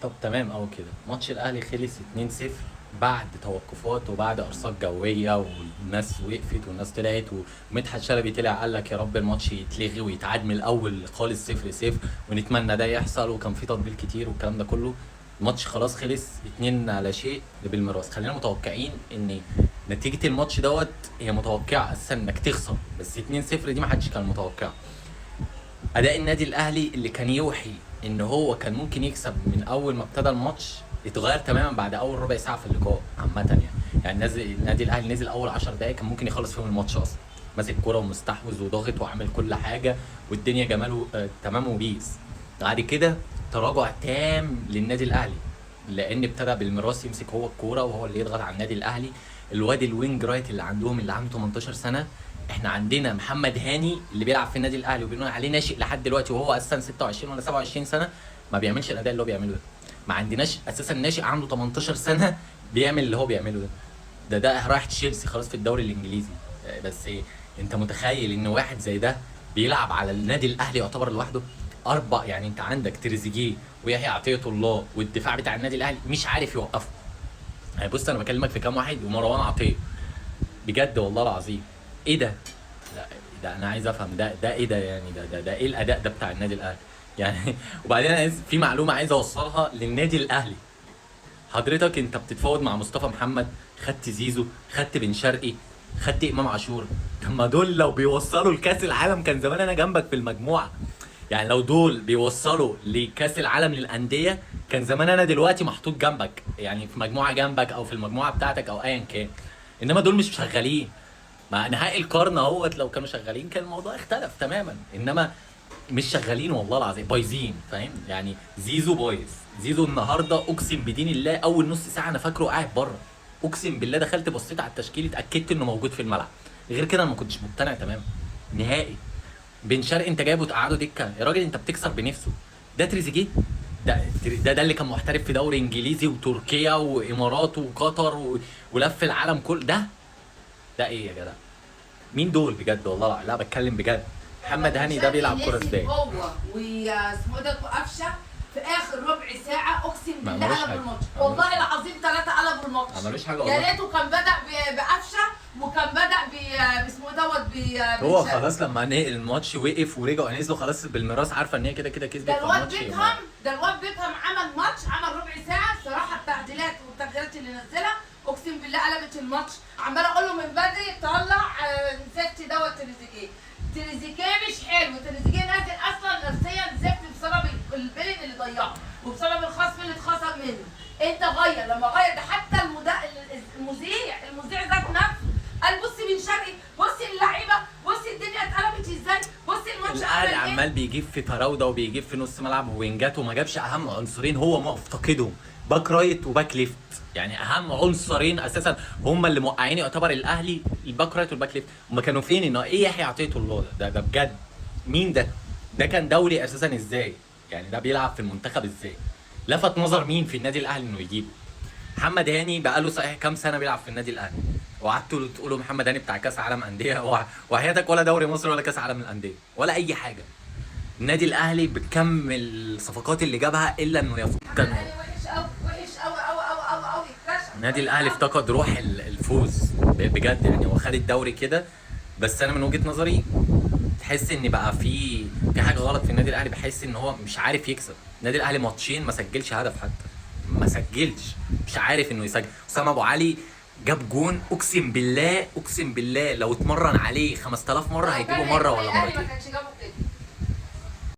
طب تمام أوي كده. ماتش الاهلي خلص 2-0 بعد توقفات وبعد ارصاد جويه، والناس وقفت والناس طلعت، ومدحت شلبي طلع قال لك يا رب الماتش يتلغي ويتعاد من الاول خالص 0-0، ونتمنى ده يحصل، وكان في تطبيل كتير والكلام ده كله. الماتش خلاص خلص 2-0 لبالميراس. خلينا متوقعين ان نتيجة الماتش دوت هي متوقعه اساسا انك تخسر، بس 2-0 دي ما حدش كان متوقعها. اداء النادي الاهلي اللي كان يوحي ان هو كان ممكن يكسب من اول ما ابتدى الماتش اتغير تماما بعد اول ربع ساعة في اللقاء عامة. يعني نزل النادي الاهلي، نزل اول 10 دقائق كان ممكن يخلص فيهم الماتش اصلا، ماسك كورة ومستحوذ وضاغط وعامل كل حاجة والدنيا جماله تمام وبيس. بعد كده تراجع تام للنادي الاهلي، لان ابتدى بالميراس يمسك هو الكورة وهو اللي يضغط على النادي الاهلي. الواد ال wing right اللي عندهم اللي عنده 18 سنة، احنا عندنا محمد هاني اللي بيلعب في النادي الاهلي وبنقول عليه ناشئ لحد دلوقتي وهو اساسا 26 ولا 27 سنة، ما بيعملش الاداء اللي هو بيعمله ده. ما عندناش اساسا ناشئ عنده 18 سنة بيعمل اللي هو بيعمله ده. ده رايح تشيلسي خلاص في الدوري الانجليزي. بس إيه، انت متخيل ان واحد زي ده بيلعب على النادي الاهلي يعتبر لوحده اربع؟ يعني انت عندك تريزيجيه ويحيى عطية الله والدفاع بتاع النادي الاهلي مش عارف يوقفه. يعني بص انا بكلمك في كام واحد، ومروان عطية، بجد والله العظيم ايه ده؟ لا ده انا عايز افهم ده ايه ده يعني؟ ده ايه الاداء ده بتاع النادي الاهلي يعني؟ وبعدين أنا عايز في معلومة عايز اوصلها للنادي الاهلي. حضرتك انت بتتفاوض مع مصطفى محمد، خدت زيزو، خدت بن شرقي، خدت امام عاشور. طب ما دول لو بيوصلوا لكاس العالم كان زمان انا جنبك في المجموعة. يعني لو دول بيوصلوا لكاس العالم للاندية كان زمان انا دلوقتي محطوط جنبك، يعني في مجموعة جنبك او في المجموعة بتاعتك او ايا كان. انما دول مش شغالين. مع نهائي القرن اهوت لو كانوا شغالين كان الموضوع اختلف تماما، انما مش شغالين والله العظيم، بايظين. فاهم يعني؟ زيزو بايظ. زيزو النهارده اقسم بدين الله اول نص ساعة انا فاكره قاعد بره، اقسم بالله دخلت بصيت على التشكيل اتاكدت انه موجود في الملعب، غير كده انا ما كنتش مقتنع تماما نهائي. بن شرقي انت جايبه تقعده دكه يا راجل، انت بتكسر بنفسه. ده تريزيجيه ده اللي كان محترف في دوري انجليزي وتركيا وامارات وقطر ولف العالم كله. ده ايه يا جدع؟ مين دول بجد والله؟ لا بتكلم بجد. محمد هاني ده بيلعب كرة ازاي؟ هو واسمه ده قفشه في اخر ربع ساعة اقسم ما بالله عملوش قلبوا حاجة. الماتش، ما عملوش والله حاجة. العظيم ثلاثة قلبوا الماتش. ما عملوش حاجة يا والله. ريته كان بدا بقفشه وكان بدا باسمه دوت هو بن شرقي. خلاص لما الماتش وقف ورجعوا نزلوا خلاص بالميراث، عارفه ان هي كده كده كسبت ده في الواد الماتش. بيكهام، ده الواد بيكهام عمل ماتش، عمل ربع ساعة الصراحة، التعديلات والتغييرات اللي نزلها اقسم بالله قلبت الماتش. عمال اقول له من بدري طلع زفت دوت تريزيجيه، تريزيجيه مش حلو، تريزيجيه نازل اصلا نفسيا زفت بسبب البلن اللي ضيعه وبسبب الخصم اللي اتخصم منه. انت غير، لما غير ده حتى المذيع ذات نفسه قال بصي بن شرقي، بصي اللعيبة، بصي الدنيا اتقلبت ازاي، بصي الماتش الاهلي عمل ايه. عمال بيجيب في فراوده وبيجيب في نص ملعب وينجات، وما جابش اهم عنصرين هو مفتقدهم، back right و back left. يعني اهم عنصرين اساسا هم اللي موقعين يعتبر الاهلي، ال back right وال back left. هم كانوا فين؟ انه ايه يحيى عطية الله ده بجد مين ده؟ ده كان دولي اساسا ازاي؟ يعني ده بيلعب في المنتخب ازاي؟ لفت نظر مين في النادي الاهلي انه يجيبه؟ محمد هاني بقاله صحيح كام سنة بيلعب في النادي الاهلي، وقعدتوا تقولوا محمد هاني بتاع كاس عالم اندية، وحياتك ولا دوري مصر ولا كاس عالم الاندية ولا اي حاجة. النادي الاهلي بكم الصفقات اللي جابها الا انه يفتقد. وحش قوي، وحش قوي قوي قوي قوي قوي. النادي الاهلي افتقد روح الفوز بجد. يعني هو خد الدوري كده، بس انا من وجهه نظري تحس ان بقى في حاجة غلط في النادي الاهلي. بحس ان هو مش عارف يكسب. النادي الاهلي ماتشين ما سجلش هدف حتى، ما سجلش، مش عارف انه يسجل. اسامة ابو علي جاب جون، اقسم بالله اقسم بالله لو اتمرن عليه 5000 مرة هيجيبه مرة ولا الاهلي ما مرتين. كانش جابه كده.